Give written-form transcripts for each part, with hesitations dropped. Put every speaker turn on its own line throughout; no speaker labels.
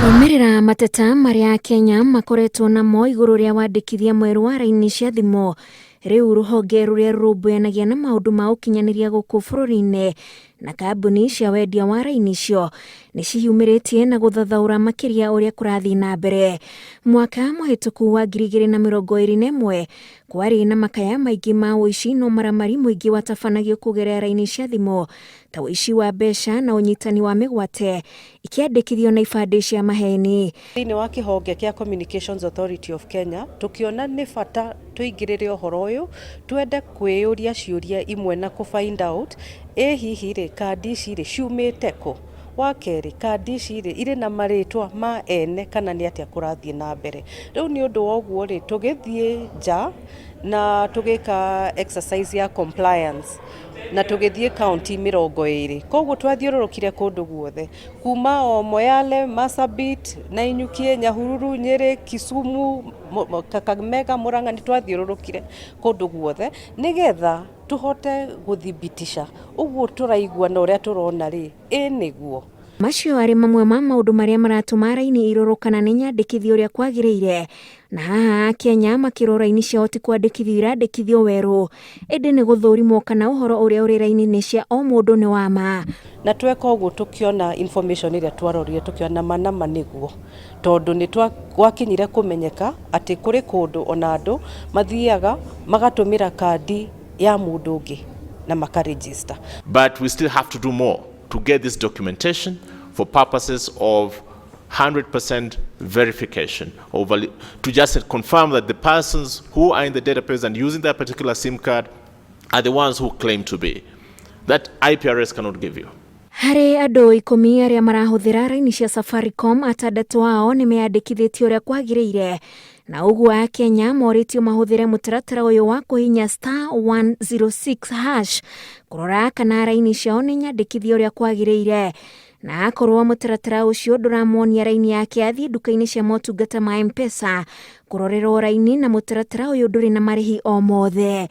Kũrũmĩrĩra mateta marĩa Akenya makoretwo namo igũrũ rĩa wandĩkithia mwerũ wa raini cia thimũ, rĩu rũhonge rũrĩa rũrũmbũyanagia na maũndũ ma ũkinyanĩria gũkũ bũrũri-inĩ na kambuni cia wendia wa raini icio nĩ ciyumĩrĩtie na gũthathaũra makĩria ũrĩa kũrathiĩ na mbere. Mwaka mũhĩtũku wa 2021 kwarĩ na makaya maingĩ ma ũici na ũmaramari mũingĩ watabanagio kũgerera raini cia thimũ ta ũici wa mbeca na ũnyitani wa mĩgwate ikĩandĩkithio na ibandĩ cia maheni.
Thĩinĩ wa kĩhonge kĩa Communications Authority of Kenya, tũkĩona nĩ bata tũingĩrĩre ũhoro ũyũ, twende kwĩyũria ciũria imwe na kũ find out, ĩ hihi rĩ, kandi ici rĩ, ciumĩte kũ? Wa kerĩ, kandi ici rĩ, irĩ na marĩtwa ma ene kana nĩ atĩa kũrathiĩ na mbere? Rĩu nĩ ũndũ wa ũguo rĩ, tũgĩthiĩ nja na tũgĩka exercise ya compliance na tũgĩthiĩ kaunti 20. Koguo twathiũrũrũkire kũndũ guothe kuma o Moyale, Marsabit, Nanyuki, Nyahururu, Nyeri, Kisumu, Kakamega, Murang'a, nĩ twathiũrũrũkire kũndũ guothe nĩgetha tũhote gũthibitisha ũguo tũraigua na ũrĩa tũrona rĩ, ĩ nĩguo.
Macio arĩ mamwe ma maũndũ marĩa maratũma raini irorwo kana nĩ nyandĩkithio ũrĩa kwagĩrĩire, na haha Akenya makĩrwo raini ciao ti kwandĩkithio irandĩkithio werũ, ĩndĩ nĩ gũthũrimwo kana ũhoro ũrĩa ũrĩ raini-inĩ cia o mũndũ nĩ wa ma.
Na tweka ũguo tũkĩona information ĩrĩa twarorire tũkĩona ma na ma nĩguo, tondũ nĩ gwakinyire kũmenyeka atĩ kũrĩ kũndũ ona andũ mathiaga magatũmĩra kandi ya mũndũ ũngĩ na maka register.
But we still have to do more to get this documentation for purposes of 100% verification, or to just confirm that the persons who are in the database and using that particular SIM card are the ones who claim to be. That IPRS cannot give you.
Harĩ andũ 10 arĩa marahũthĩra raini cia Safaricom, atandatũ ao nĩ meyandĩkithĩtie ũrĩa kwagĩrĩire, na ũguo Akenya morĩtio mahũthĩre mũtaratara ũyũ wa kũhihinya *106# kũrora kana raini ciao nĩ nyandĩkithie ũrĩa kwagĩrĩire, na akorwo mũtaratara ũcio ndũramuonia raini yake, athiĩ nduka-inĩ cia motungata ma M-Pesa kũrorerwo raini, na mũtaratara ũyũ ndũrĩ na marĩhi o mothe.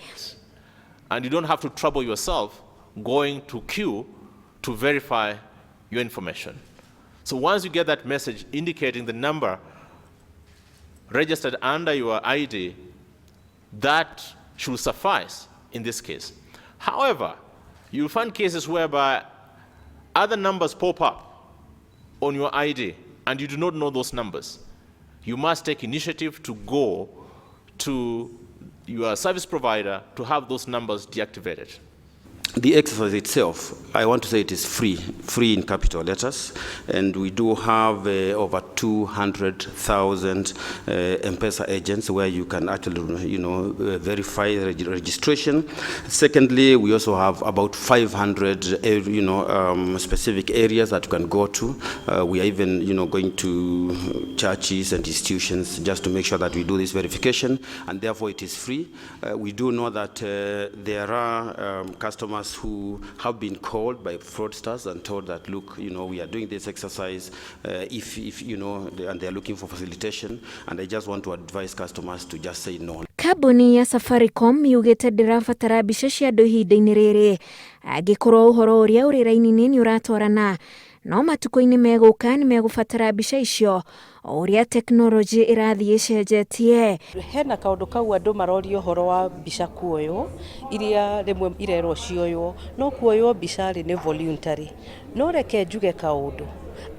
And you don't have to trouble yourself going to queue to verify your information. So once you get that message indicating the number registered under your ID, that should suffice in this case. However, you'll find cases whereby other numbers pop up on your ID and you do not know those numbers. You must take initiative to go to your service provider to have those numbers deactivated.
The exercise itself, I want to say it is free, free in capital letters, and we do have over 200,000 M-Pesa agents where you can actually verify the registration. Secondly, we also have about 500 specific areas that you can go to. We are even going to churches and institutions just to make sure that we do this verification, and therefore it is free. We do know that there are customers who have been called by fraudsters and told that, look, we are doing this exercise, if you know, and they're looking for facilitation, and I just want to advise customers to just say no.
Kambuni ya Safaricom yugĩte ndĩrabatara mbica cia andũ ihinda-inĩ rĩrĩ angĩkorwo ũhoro ũrĩa ũrĩ raini-inĩ nĩ ũratwarana, no matukũ-inĩ megũka nĩ megũbatara mbica icio o ũrĩa tekinoronjĩ ĩrathiĩ ĩcenjetie.
Hena kaũndũ kau andũ maroria ũhoro wa mbica kuoywo, iria rĩmwe irerwo cioywo, no kuoywo mbica rĩ, nĩ voluntary. No reke njuge kaũndũ,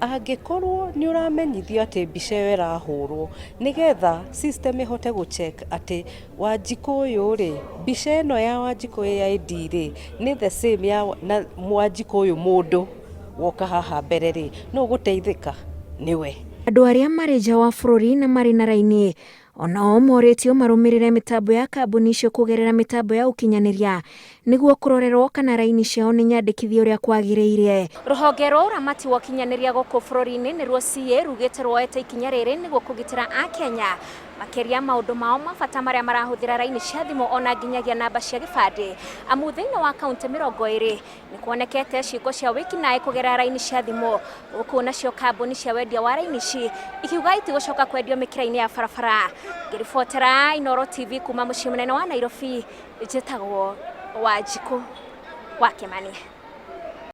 angĩkorwo nĩ ũramenyithio atĩ mbica ĩyo ĩrahũrwo nĩgetha system ĩhote gũ check atĩ Wanjikũ ũyũ rĩ, mbica ĩno ya Wanjikũ ĩ ID rĩ, nĩ the same ya na Wanjikũ ũyũ mũndũ woka haha mbere rĩ, no ũgũteithĩka nĩwe.
Andũ arĩa marĩ nja wa bũrũri na marĩ na raini onao morĩtio marũmĩrĩre mĩtambo ya kambuni icio kũgerera mĩtambo ya ũkinyanĩria nĩguo kũrorerwo kana raini ciao nĩ nyandĩkithie ũrĩa kwagĩrĩire. Rũhonge rwa ũramati wa ũkinyanĩria gũkũ bũrũri-inĩ nĩruo CA rugĩte ruoete ikinya rĩrĩ nĩguo kũgitĩra Akenya makĩria maũndũ mao ma bata marĩa marahũthĩra raini cia thimũ ona nginyagia namba cia gĩbandĩ, amu thĩinĩ wa kaunti 20 nĩ kuonekete ciĩko cia wĩkinaĩ kũgerera raini cia thimũ, gũkũ nacio kambuni cia wendia wa raini ici ikiuga itigũcoka kwendio mĩkĩra-inĩ ya barabara. Ngĩribotera Inooro TV kuma mũciĩ mũnene wa Nairobi, njĩtagwo Wanjikũ wa Kĩmani.